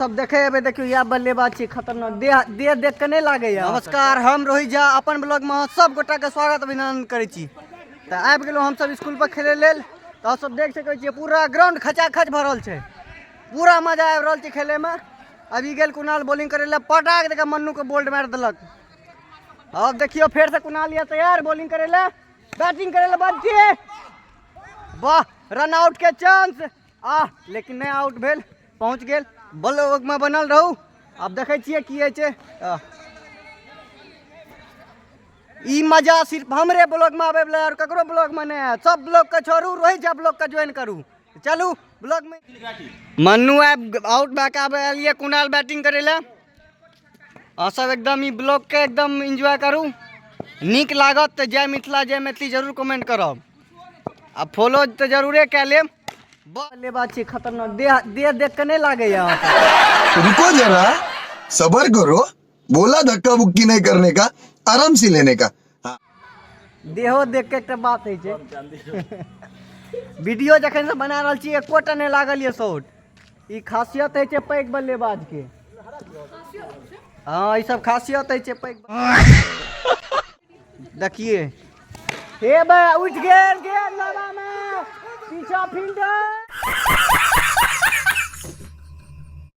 सब देखे हेबै। देखियौ, इएह बल्लेबाज छै खतरनाक। देह देह देख के नहि लागैया। नमस्कार, हम रोहित झा, अपन ब्लॉग में अहाँ सब गोटा के स्वागत अभिनंदन करै छी। तऽ आबि गेलहुँ हमसब स्कूल पर खेलै लेल। तऽ अहाँ सब देख सकै छियै, पूरा ग्राउंड खचाखच भरल छै। पूरा मजा आबि रहल छै खेलैमे। अभी गेल कुणाल बॉलिंग करै लए, पटाक दऽ कऽ मन्नू के बोल्ड मारि देलक। अब देखियौ, फेरसँ कुणाल यऽ तैयार बॉलिंग करै लए, बैटिंग करै लए। बच्चे, वाह, रन आउट के चांस आ, लेकिन नहि आउट भेल, पहुँच गेल ब्लॉगमे। बनल रहू। आब देखै छियै की होइ छै। ई मजा सिर्फ हमरे ब्लॉगमे आबै वला, आओर ककरो ब्लॉगमे नहि आयत। सब ब्लॉगके छोड़ू, रोहित झा ब्लॉगके ज्वाइन करू। चलू ब्लॉगमे। मन्नू आबि आउट भए कऽ आब एलियै कुणाल बैटिंग करै लए। अहाँ सब एकदम ई ब्लॉगके एकदम एन्जॉय करू। नीक लागत तऽ जय मिथिला, जय मैथिली जरूर कमेंट करब आ फॉलो तऽ जरूरे कए लेब। बल्लेबाज छै खतरनाक। देह देह देख के नहि लागैया अहाँके। रुको जरा, सबर करो। बोला धक्का बुक्की नहीं करने का, आराम से लेने का, हाँ। देहो देख के एकटा बात होइ छै। वीडियो जखन से बना रहल छी, एकोटा नहि लागल यऽ शॉट। ई खासियत होइ छै पैघ बल्लेबाज के। हँ, ई सब खासियत होइ छै पैघ। देखिए, हे बा, उठि गेल, गेल लाबामे, पीछा फील्डर।